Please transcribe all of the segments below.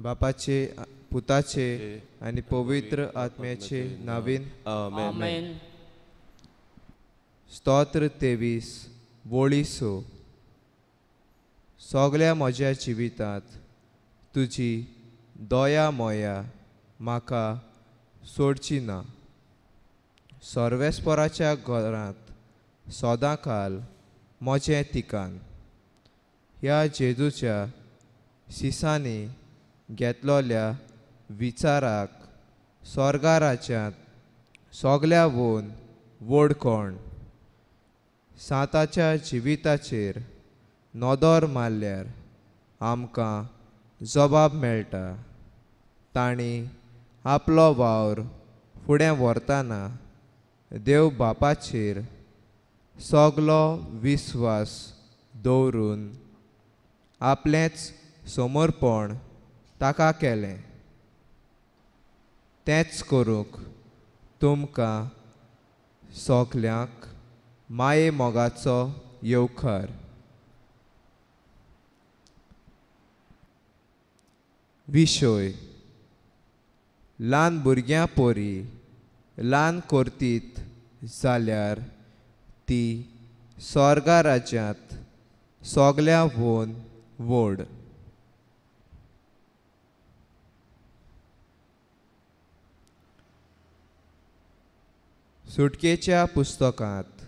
बापाचे पुताचे आनी पवित्र आत्म्याचे नावीन आमेन। स्तोत्र 23 वळी 6। सगल्या म्हज्या जिवितांत तुजी दया मोया म्हाका सोडची ना। सर्वेस्पराच्या घरांत सदांकाल म्हजें ठिकाण। ह्या जेजूच्या सिसांनी घेतलोल्या विचाराक स्वर्गा राज्यांत सगल्या वोन व्हड कोण। सांताच्या जिविताचेर नदर मारल्यार आमकां जबाब मेळटा। तांणी आपलो वावर फुडें व्हरतना देव बापाचेर सगलो विस्वास दवरून आपलेंच समर्पण ताका केलें। तेंच करूंक तुमकां सगल्यांक माये मोगाचो येवकार। विशय ल्हान भुरग्यां परी ल्हान करतीत जाल्यार ती स्वर्गा राज्यांत सगल्या वोन व्हड। सुटकेच्या पुस्तकांत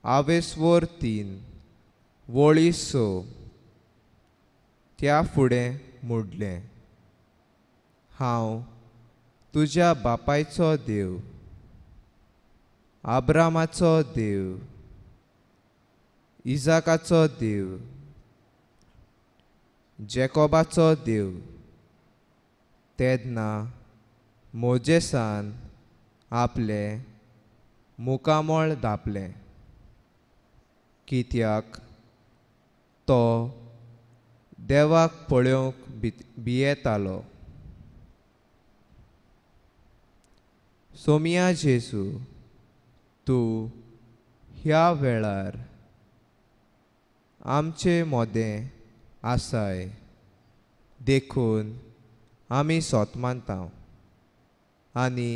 आवेस्वर 3 वळी 6 त्या फुडें मुडलें, हांव तुज्या बापायचो देव, आब्रामाचो देव, इजाकाचो देव, जेकोबाचो देव। तेन्ना मोजेसान आपलें मुखामळ धांपलें, कित्याक तो देवाक पळोवंक भियेतालो। सोमिया जेजू, तूं ह्या वेळार आमचे मोदें आसाय देखून आमी सोत मानता आनी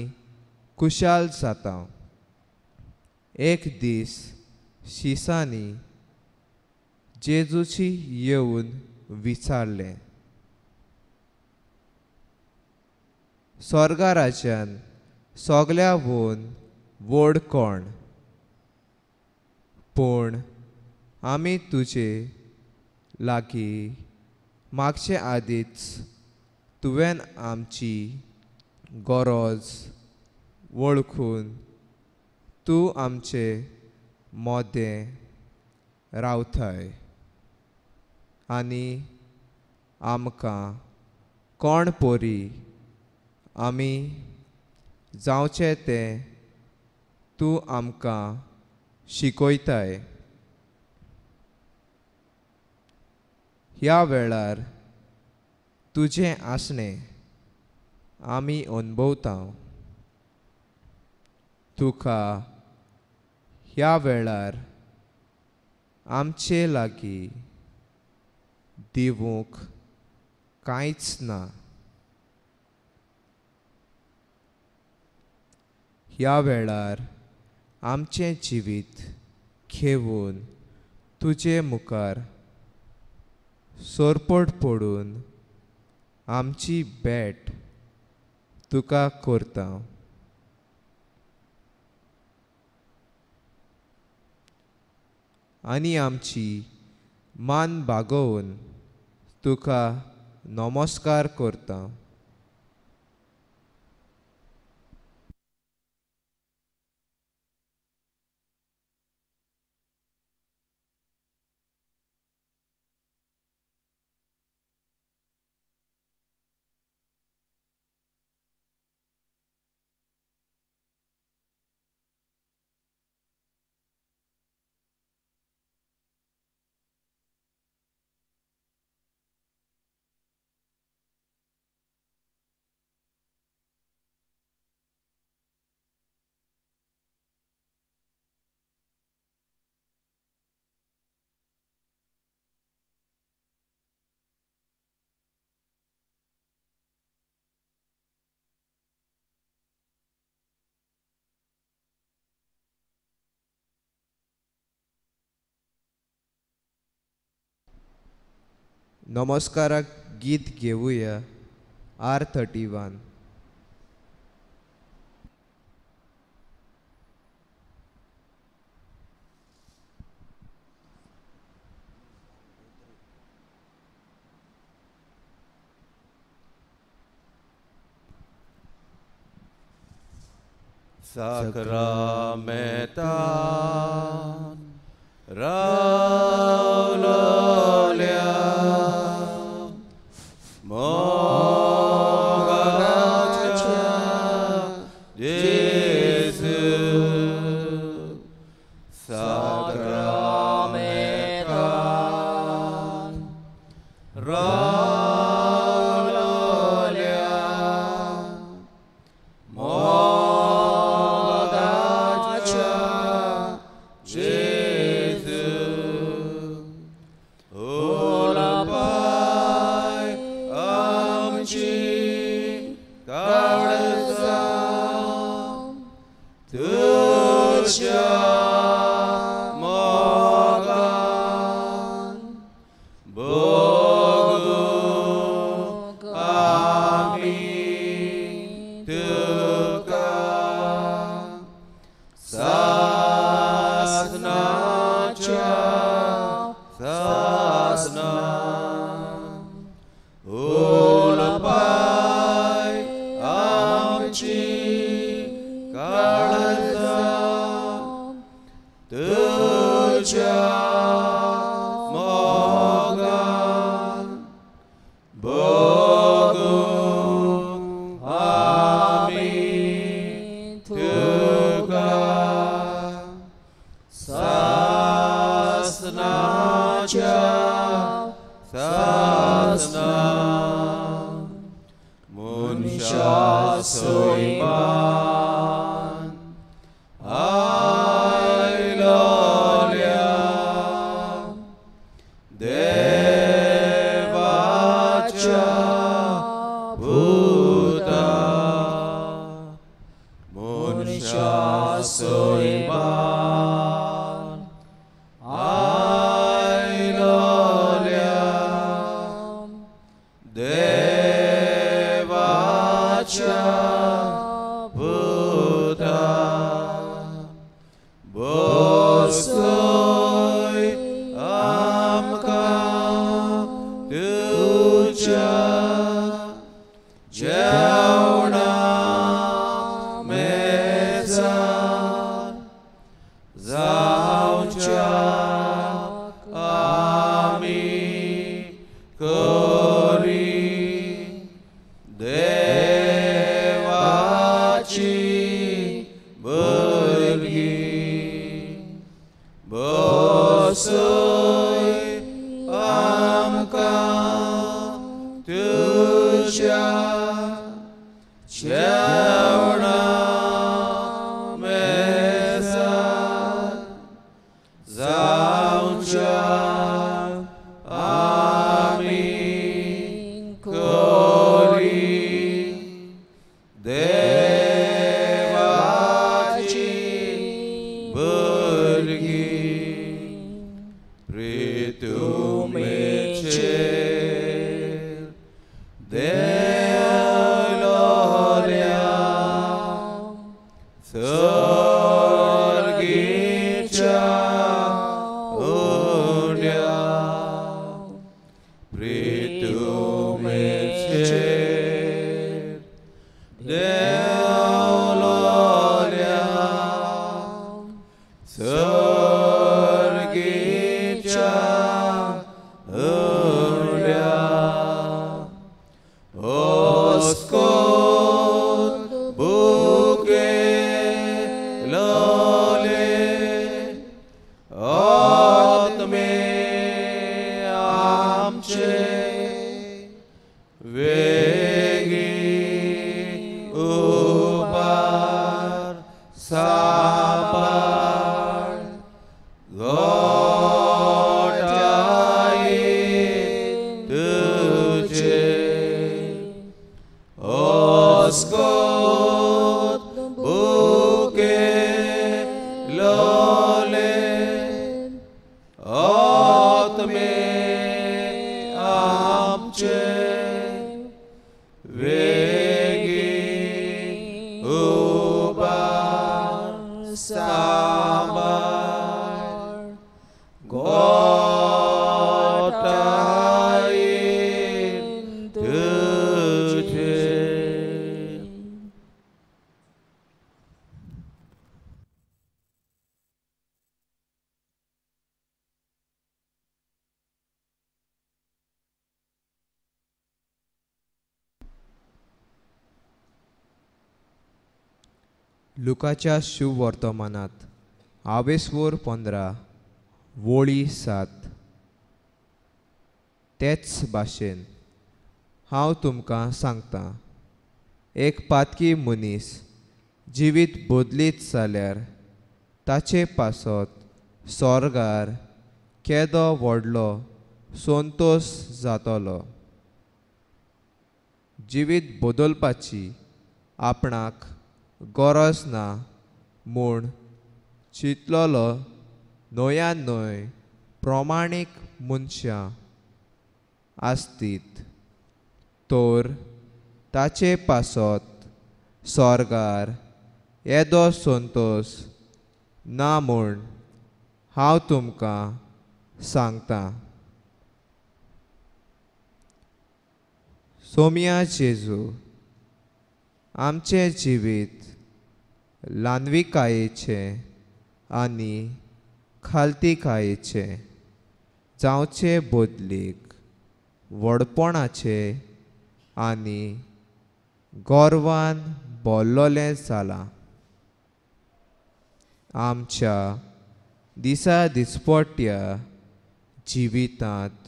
खुशाल जाता। एक दीस शिसांनी जेजूची येवन विचारलें, स्वर्गा राज्यान सगल्या वोन व्हड कोण? पूण आमी तुजे लागीं मागचे आदींच तुवें आमची गरज वळखून तूं आमचे मोदें रावताय आनी आमकां कोण परी आमी जावचें तें तूं आमकां शिकयताय। ह्या वेळार तुजें आसणें आमी अनुभवता। तुका ह्या वेळार आमचे लागीं दिवूंक कांयच ना। ह्या वेळार आमचें जिवीत घेवन तुजे मुखार सोरपट पडून आमची भेट तुका करता। आनी आमची मान बागोवन तुका नमस्कार करता। नमस्काराक गीत घेवया R31. साक्रामेंतान रावलोल्या मोगाच्या जेजू साक्रामेंतान रावलोल्या मोगाच्या जेजू उलपाय आमची काळजां तुज्या मोगान भोगूंक आमी तुका सासनाच्या सासना उलपाय आमची काळजां तुज्या मोगान भोगूंक आमी तुका सासनाच्या सासना मनशा सैमान आयलोल्या देवाच्या पुता मनशा सैमान आयलोल्या देवाच्या पुता बसय आमकां तुज्या जेवणा मेजार जावच्याक आमी करी देवाची भुरगीं बसय आमकां तुज्या जेवणा मेजार जावच्याक आमी करी देवाची भुरगीं प्रितुमेचेर देवलोल्या सर्गीच्या उण्या प्रितुमेचेर देवलोल्या सर्गीच्या उण्या ओस्कोत भुकेलोले आत्मे आमचे वेगीं उबार साबार गोटाये तुजे ओस्कोत भुकेलोले आत्मे आमचे वेगीं उबार सांबाळ गोटायेन तुजे. लुकाच्या शुभवर्तमानात आवेस्वोर 15 वोळी 7. तेच भाशेन हांव तुमकां सांगतां, एक पातकी मनीस जिवीत बदलीत जाल्यार ताचे पासत सोर्गार केदो व्हडलो संतोश जातलो. जिवीत बदलपाची आपणाक गरज ना म्हूण चिंतलोलो न्हंयान न्हय प्रमाणीक मनशां आसतीत तर ताचे पासत सोर्गार येदो संतोश ना म्हूण हांव तुमकां सांगतां. सोम्या जेजू, आमचें जिवीत ल्हानविकायेचें आनी खालतीकायेचें जावचे बदलीक व्हडपणाचें आनी गर्वान भरलोलें जालां. आमच्या दिसा दिसपट्ट्या जिवितांत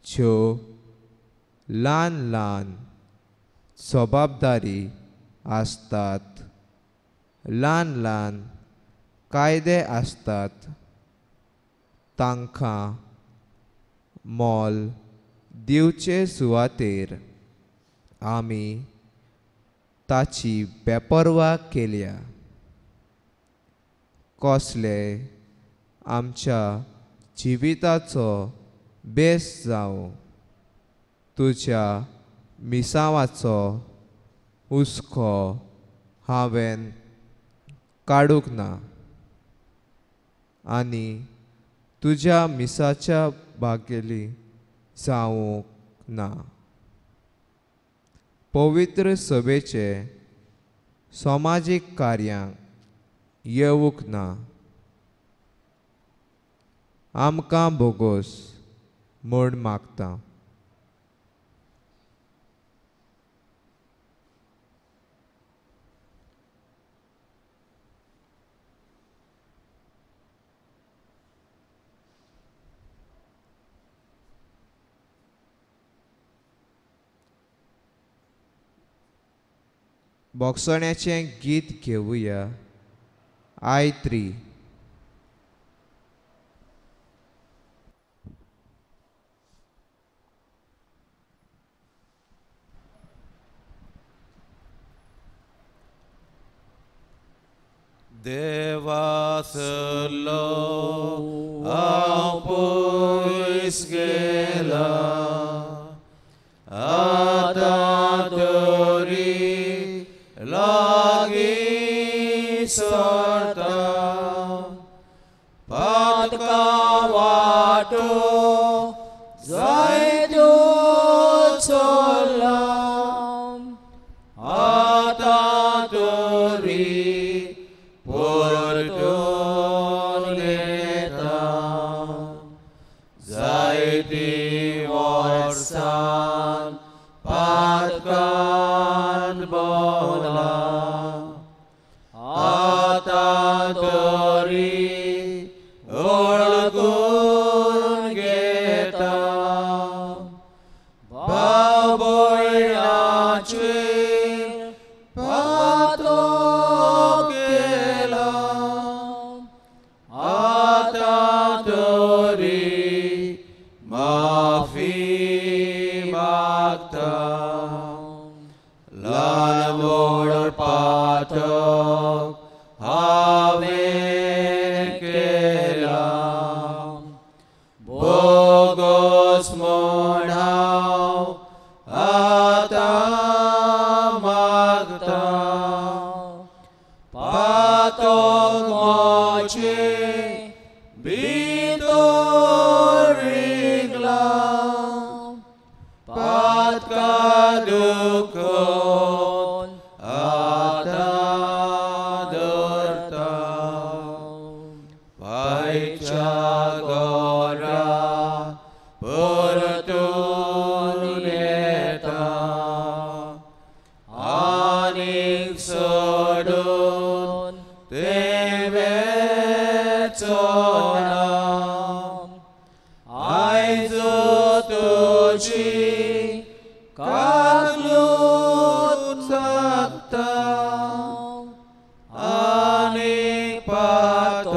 ज्यो ल्हान ल्हान जबाबदारी आसतात, ल्हान ल्हान कायदे आसतात, तांकां मोल दिवचे सुवातेर आमी ताची बेपर्वा केल्या. कसले आमच्या जिविताचो बेस जावं, तुज्या मिसांवाचो हुस्को हांवें काडूंक ना आनी तुज्या मिसाच्या भागेली जावंक ना. पवित्र सभेचे समाजीक कार्यांक येवंक ना. आमकां बोगोस म्हूण मागता. भोगसण्याचें गीत घेवया. I3. देवासलो हांव पयस गेला, आतां तरी लागीं सरता. पातका वाटो जायत्यो चल्ला, आतां तरी परतून येता. जायतीं वर्सां पातकान भोंवला, आतां तरी वळखून घेता. भाव भयणाचेर पातक केला, आतां तरी माफी मागता. ल्हान व्हड पातक हांवें केलां, बोगस म्हूण हांव काकलूत सागता आनी पातक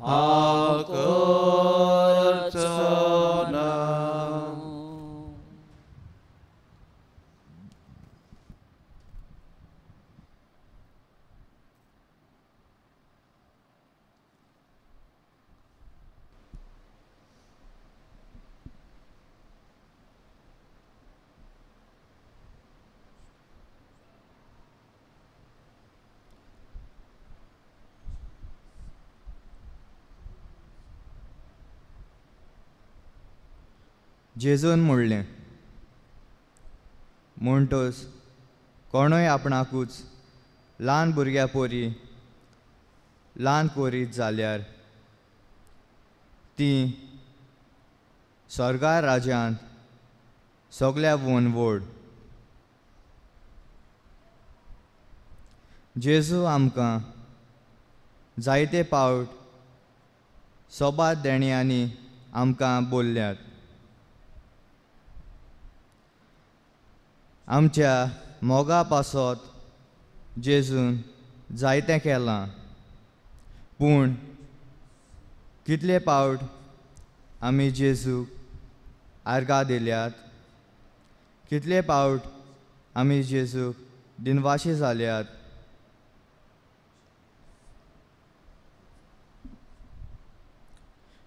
हांव करचो ना. जेजून म्हणलें, म्हणटच कोणूय आपणाकूच ल्हान भुरग्या पोरी ल्हान कोरीत जाल्यार ती स्वर्गा राज्यांत सगल्या वोन व्हड. जेजू आमकां जायते पावट सोबात देण्यांनी आमकां बोल्ल्यात. आमच्या मोगा पासत जेजून जायतें केलां, पूण कितले पावट आमी जेजूक आर्गां दिल्यात, कितले पावट आमी जेजूक दिनवाशी जाल्यात.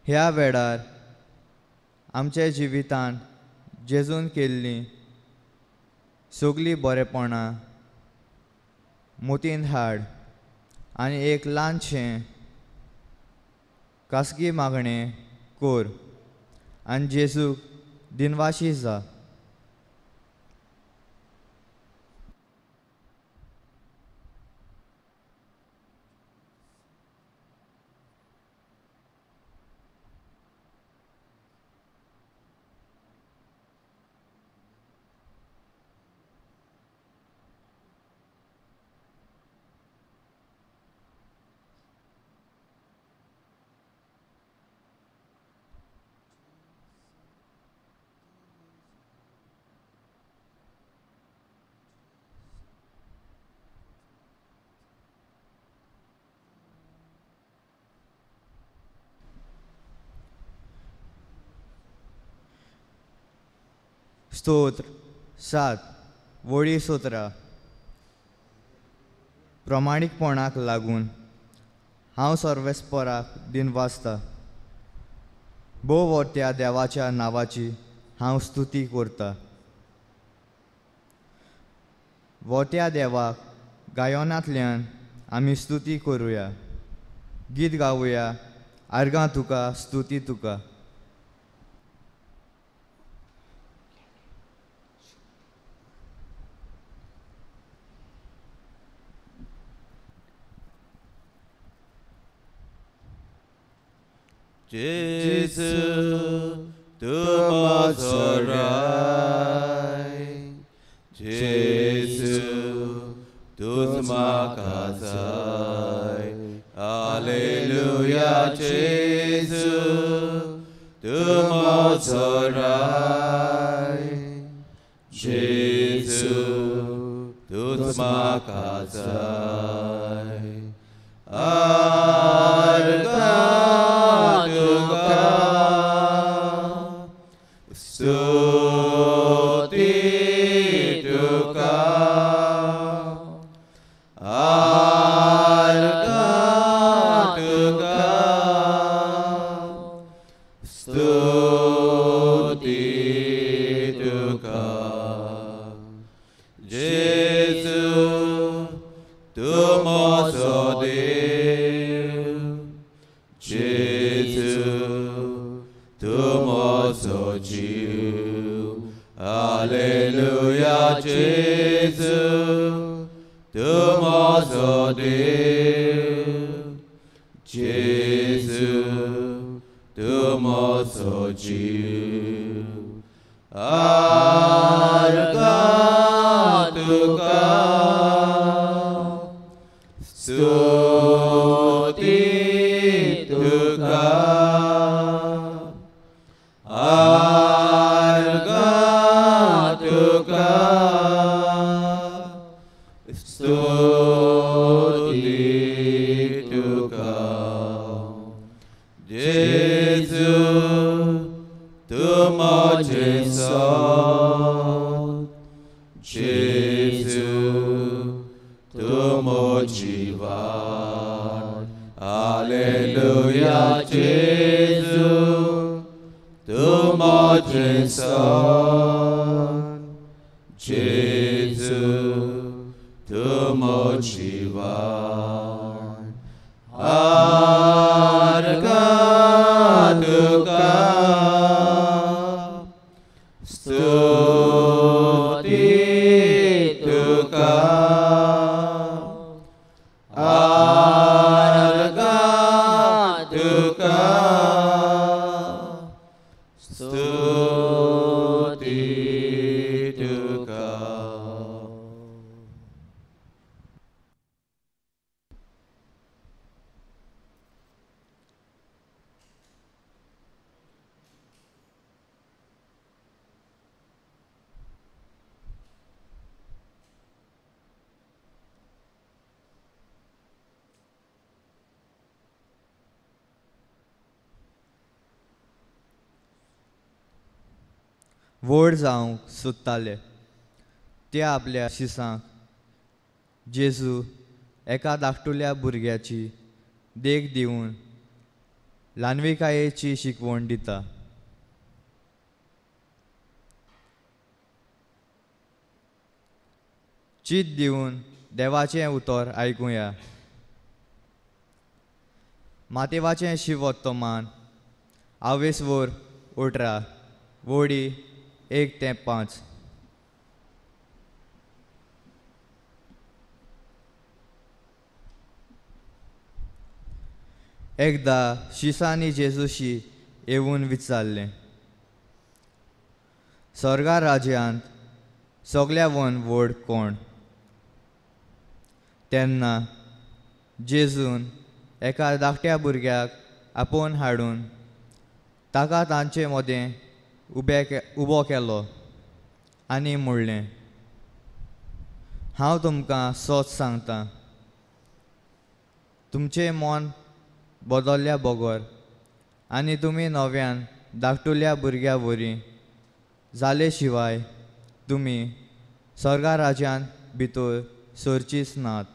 ह्या वेळार आमच्या जिवितांत जेजून केल्लीं सगळीं बरेपणां मोतीन हाड आनी एक ल्हानशें खासगी मागणें कोर आनी जेजूक दिनवाशी जा. स्तोत्र 7 वळी 17. प्रमाणीकपणाक लागून हांव सर्वेस्पराक दिनवासता. भोव व्हडत्या देवाच्या नांवाची हांव स्तुती करता. व्हडत्या देवाक गायनांतल्यान आमी स्तुती करुया, गीत गावया, आर्गां तुका, स्तुती तुका. Jesu, tu mazorai, Jesu, tu makasai, Alleluia, Jesu, tu mazorai, Jesu, tu makasai, Arga tuka, stuti tuka, arga tuka, stuti tuka, Jesu, tu mozo Dev, Jesu, tu mozo Jew, Alleluia, Jesu, tu mozo Dev, Jesu, tu mozo Jew, Arga tuka, stuti tuka, arga तूं म्हजें सत, जेजू तूं म्हजी वाट। Hallelujah जेजू तूं म्हजें सत, जेजू तूं म्हजी वाट। आर्गां तुका, स्तुती तुका, आर्गां तुका, स्तुती तुका। व्हड जावंक सोदताले ते आपल्या शिसांक जेजू एका धाकटुल्या भुरग्याची देख दिवन ल्हानविकायेची शिकवण दिता। चीत दिवन देवाचें उतर आयकुया। मातेवाचें शिवोत्तमान आवेसवर 18 वोडी 1 ते 5। एकदा शिसांनी जेजूशी येवन विचारलें, स्वर्गा राज्यांत सगळ्यावन व्हड कोण? तेन्ना जेजून एका धाकट्या भुरग्याक आपोवन हाडून ताका तांचे मदें उबो केलो आनी म्हणलें, हांव तुमकां सत सांगता, तुमचें मन बदल्ल्या बगर आनी तुमी नव्यान धाकटुल्या भुरग्या वरी जाले शिवाय तुमी स्वर्गा राज्यांत भितर सरचीच नात।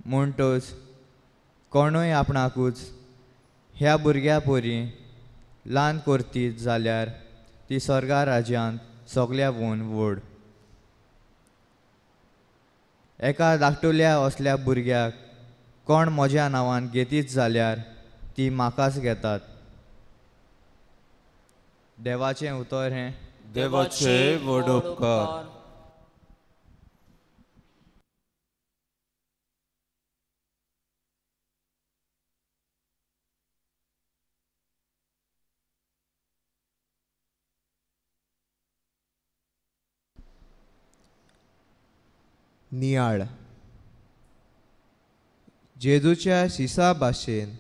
म्हणटच कोणूय आपणाकूच ह्या भुरग्या परी ल्हान करतीत जाल्यार ती स्वर्गा राज्यांत सगळ्यावून व्हड। एका धाकटुल्या असल्या भुरग्याक कोण म्हज्या नांवान घेतीत जाल्यार ती म्हाकाच घेतात। देवाचें उतर हें। देवाचे व्हड उपकार। नियाळ जेजूच्या शिसा भाशेन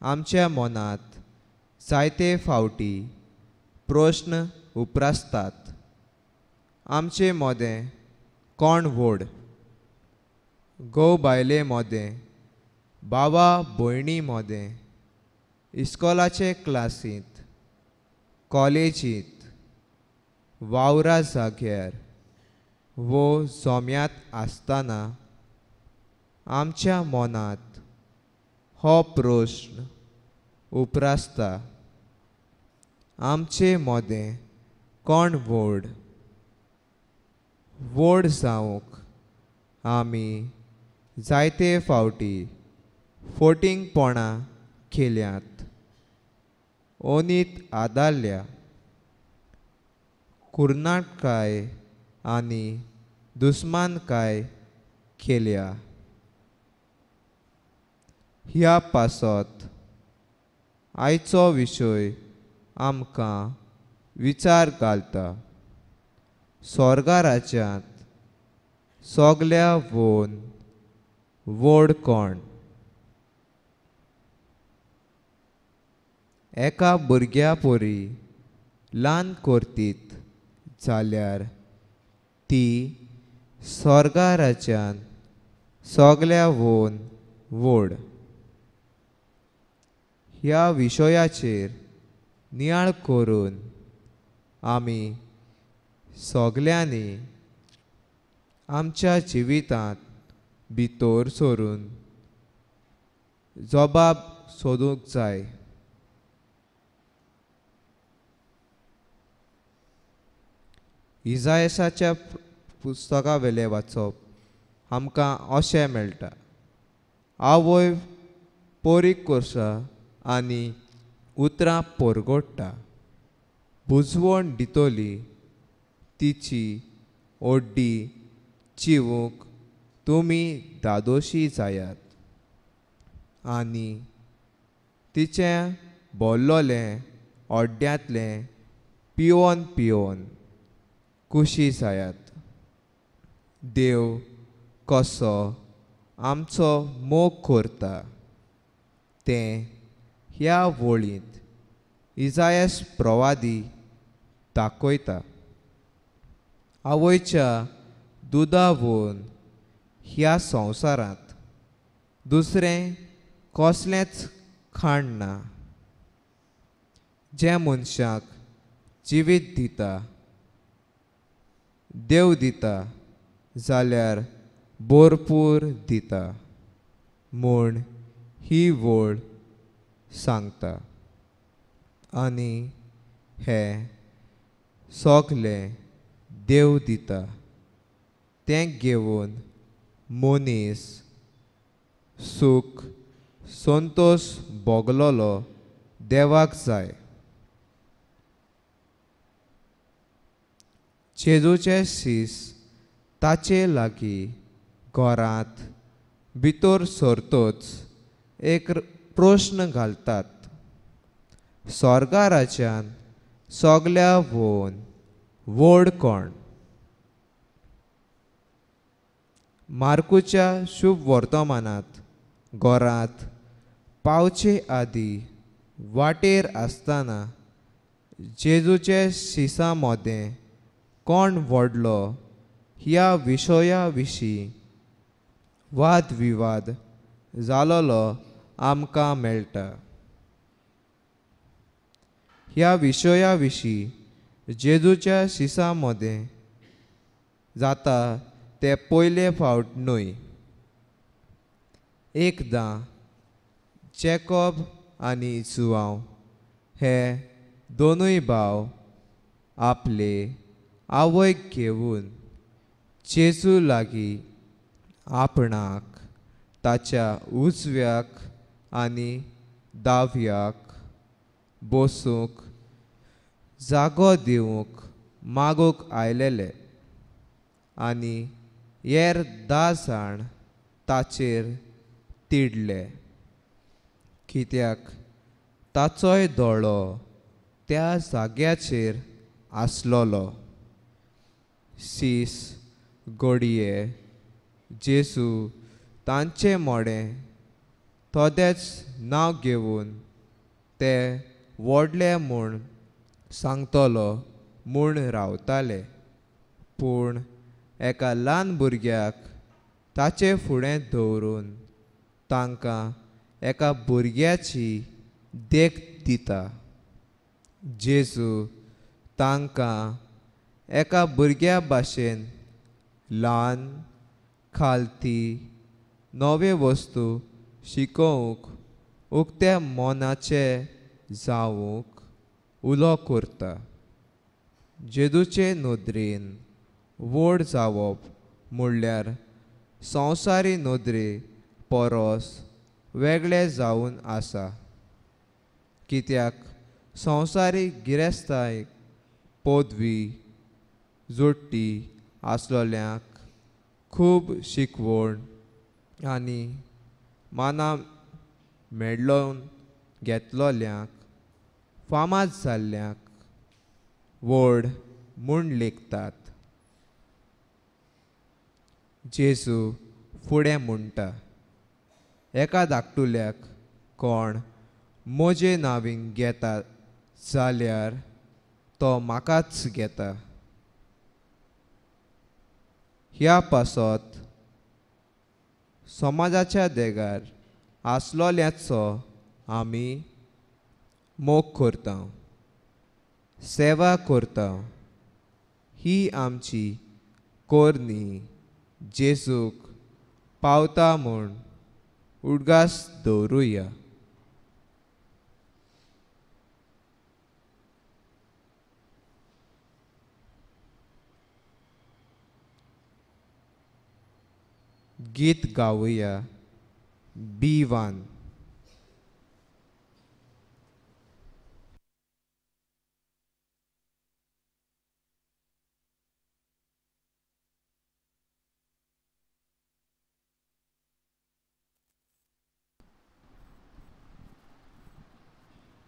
आमच्या मनांत जायते फावटी प्रश्न उप्रासतात। आमचे मदें कोण व्हड? घोव बायले मदें, बाबा भयणी मदें, इस्कोलाचे क्लासींत, कॉलेजींत, वावरा जाग्यार वो जोम्यांत आसतना आमच्या मनांत हो प्रश्न उप्रासता, आमचे मदें कोण व्हड? व्हड जावंक आमी जायते फावटी फोटिंगपणां केल्यांत, ओनीत आदारल्या, कुर्नाटकाय आनी दुस्मानकाय केल्या। ह्या पासत आयचो विशय आमकां विचार घालता। स्वर्गा राज्यांत सगल्या वोन व्हड कोण? एका भुरग्या परी ल्हान करतीत जाल्यार ती स्वर्गा राज्यांत सगल्या वोन व्हड। ह्या विशयाचेर नियाळ करून आमी सगल्यांनी आमच्या जिवितांत भितर सरून जबाब सोदूंक जाय. इजायसाच्या पुस्तका वेलें वाचप आमकां अशें मेळटा. आवय पोरीक करसा आनी उतरां पोरगोडटा. बुजवण दितली तिची ओड्डी चिवूंक तुमी दादोशी जायात आनी तिचें बोल्लोलें ओड्ड्यांतलें पिवन पिवन खुशी जायात. देव कसो आमचो मोग करता तें ह्या वळींत इजायस प्रवादी दाखयता. आवयच्या दुदावून ह्या संवसारांत दुसरें कसलेंच खाण ना जें मनशाक जिवीत दिता. देव दिता जाल्यार भरपूर दिता म्हूण ही वळ सांगता आनी हें सगलें देव दिता तें घेवन मनीस सूख संतोश भोगलोलो देवाक जाय. जेजूचे शीस ताचे लागीं घरांत भितर सरतोच एक प्रश्न घालतात. स्वर्गाराच्यान सगल्या वोन व्हड कोण? मार्कूच्या शुभ वर्तमानांत घरांत पावचे आदीं वाटेर आसतना जेजूचे शिसां मदें कोण व्हडलो ह्या विशया विशीं वादविवाद जालोलो आमकां मेळटा. ह्या विशया विशीं जेजूच्या शिसां मदें जाता ते पयले फावट न्हय. एकदां जेकॉब आनी जुआंव हे दोनूय भाव आपले आवयक घेवन जेजू लागीं आपणाक ताच्या उजव्याक आनी दाव्याक बसूंक जागो दिवंक मागूंक आयलेले आनी हेर 10 जाण ताचेर तिडले कित्याक ताचोय दोळो त्या जाग्याचेर आसलोलो. शीस घडये जेजू तांचे मोडें थोडेच नांव घेवन ते व्हडले म्हूण सांगतलो म्हूण रावताले, पूण एका ल्हान भुरग्याक ताचे फुडें दवरून तांकां एका भुरग्याची देख दिता. जेजू तांकां एका भुरग्या भाशेन ल्हान खालती नव्यो वस्तू शिकोवंक उक्त्या मनाचे जावंक उलो करता. जेजूचे नदरेन व्हड जावप म्हणल्यार संवसारी नदरे परस वेगळे जावन आसा, कित्याक संवसारी गिरेस्ताय पदवी जोडटी आसलोल्यांक खूब शिकवण आनी मानां मेडलोवन घेतलोल्यांक फामाद जाल्ल्यांक व्हड म्हूण लेखतात. जेजू फुडें म्हणटा, एका धाकटुल्याक कोण म्हजे नांवींग घेता जाल्यार तो म्हाकाच घेता. ह्या पासत समाजाच्या देगार आसलोल्याचो आमी मोग करता. सेवा करता ही आमची कोरणी जेजूक पावता म्हूण उडगास दवरुया. गीत गावया B1.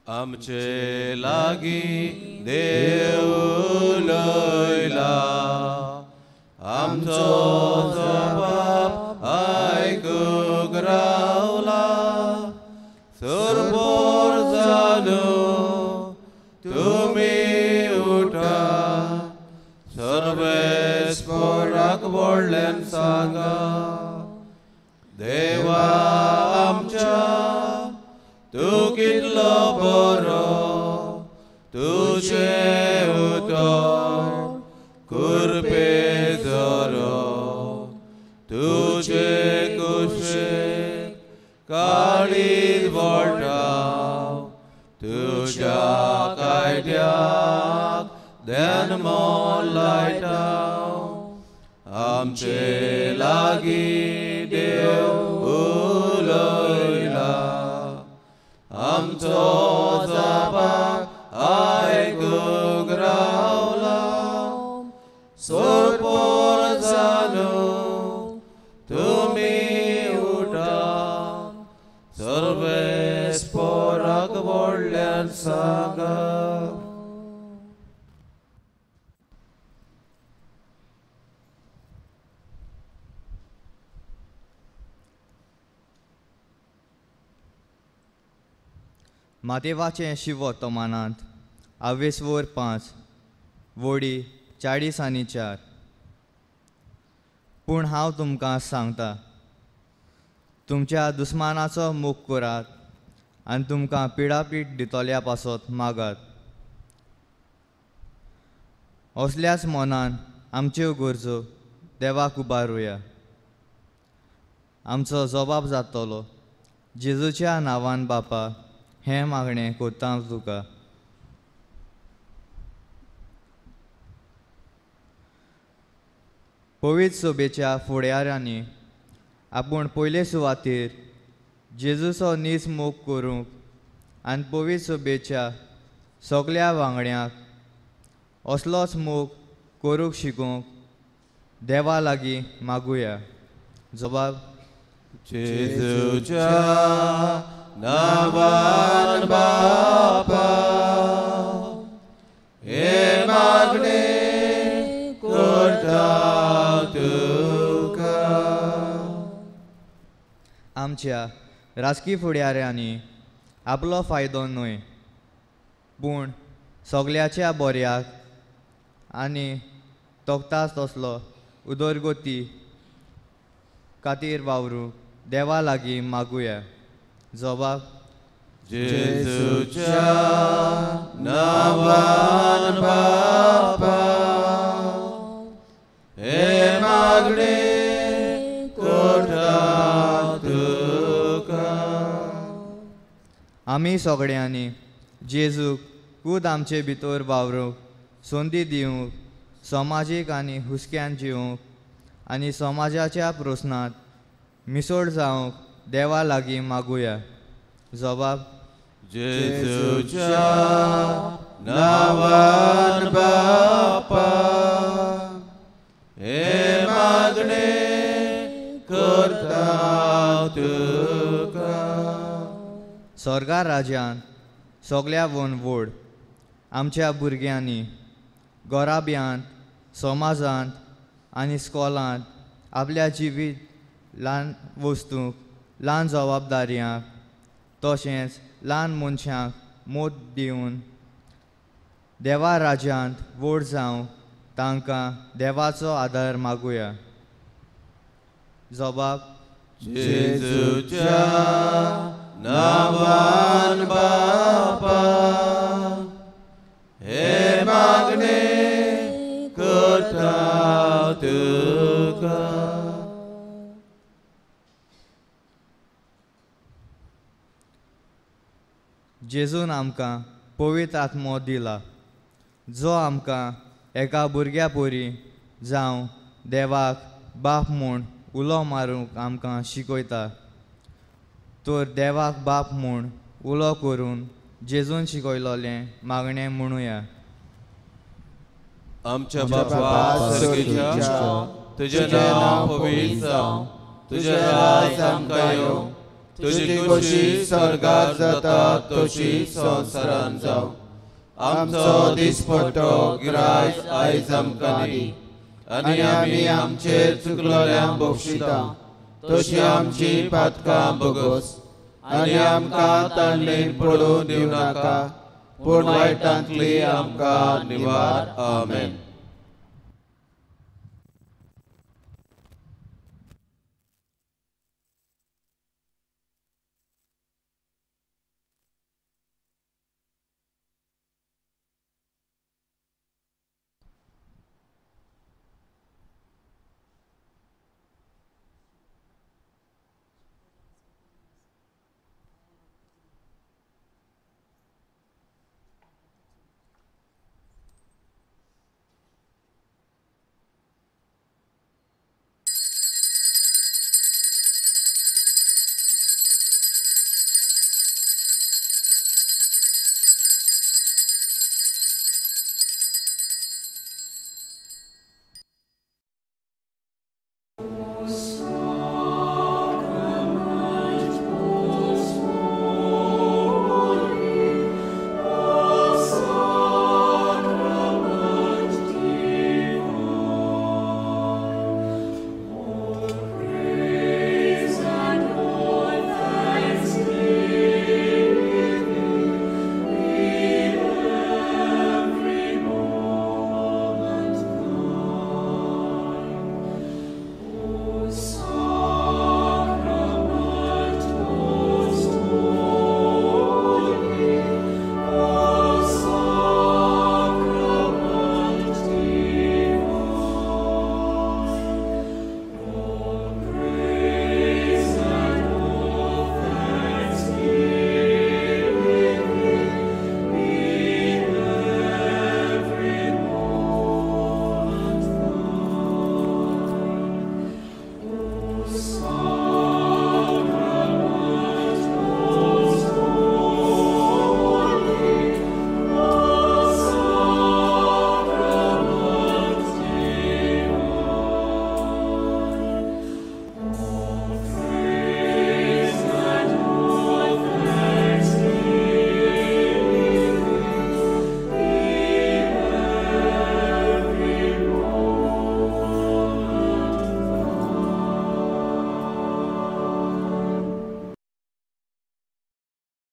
आमचे लागी देव उलयला, आमचो जबाब आयकूंक रावला. सरभोर जालो तुमी उठा, सर्वेस्पराक व्हडल्यान सांगा, देवा आमच्या तूं कितलो बरो, तुजें उतर कृपे जरो, तुजे कुशीक काळीज वळटा, तुज्या कायद्याक ध्यान मन लायता. आमचे लागीं देव उलयला, आमचो जबाब आयकूंक रावला. सोरपोर जालो तुमी उठा, सर्वेस्पराक व्हडल्यान सांगा. मातेवाचें शिवोत्तमानांत आवेसवोर 5 वोडी 40 आनी 4. पूण हांव तुमकां सांगता, तुमच्या दुस्मानाचो मोग करात आनी तुमकां पिडापीड दितल्या पासत मागात. असल्याच मनान आमच्यो गरजो देवाक उबारुया. आमचो जबाब जातलो जेजूच्या नांवान बापा, हें मागणें कोत्ता तुका. पवित्र सभेच्या फुडाऱ्यांनी आपूण पयले सुवातेर जेजूचो नीज मोग करूंक आनी पवित्र सभेच्या सगल्या वांगड्यांक असलोच मोग करूंक शिकोवंक देवा लागीं मागुया. जबाब जेजूच्या नांवान बापा, हें मागणें करता तुका. आमच्या राजकी फुडाऱ्यांनी आपलो फायदो न्हय पूण सगल्याच्या बऱ्याक आनी तोखतास तसलो उदरगती खातीर वावरूंक देवा लागीं मागुया. जबाब जेजूच्या नांवान बापा, हें मागणें करता तुका. आमी सगळ्यांनी जेजूक खूद आमचे भितर वावरूंक संदी दिवंक, समाजीक आनी हुस्क्यान जिवंक आनी समाजाच्या प्रस्नांत मिसळ जावंक देवा लागीं मागुया. जबाब जेजूच्या नांवान बापा, हें मागणें करता तुका. स्वर्गा राज्यान सगल्या वन व्हड आमच्या भुरग्यांनी घराब्यांत, समाजांत आनी इस्कोलांत आपल्या जिवीत ल्हान वस्तूंक, ल्हान जबाबदारयांक तशेंच ल्हान मनशांक मोत दिवन देवा राज्यांत व्हड जावंक तांकां देवाचो आदार मागुया. जबाब जेजूच्या नांवान बापा, हे जेजून आमकां पवित्र आत्मो दिला, जो आमकां एका भुरग्या परी जावं देवाक बाप म्हूण उलो मारूंक आमकां शिकयता। तर देवाक बाप म्हूण उलो करून जेजून शिकयलोलें मागणें म्हणुया। आमच्या बापा स्वर्गाच्या, तुजें नांव पवित्र जावं, तुजें राज आमकां येवं, तुजी खोशी स्वर्गार जाता तशी संवसारांत जावं। आमचो दिसपट्टो ग्रास आयज आमकां दी, आनी आमी आमचेर चुकलोल्यांक बक्षिता तशी आमची पातकां भोगोस, आनी आमकां ताणलेन पडून दिवं नाका, पूण वायटांतली आमकां निवार। आमेन।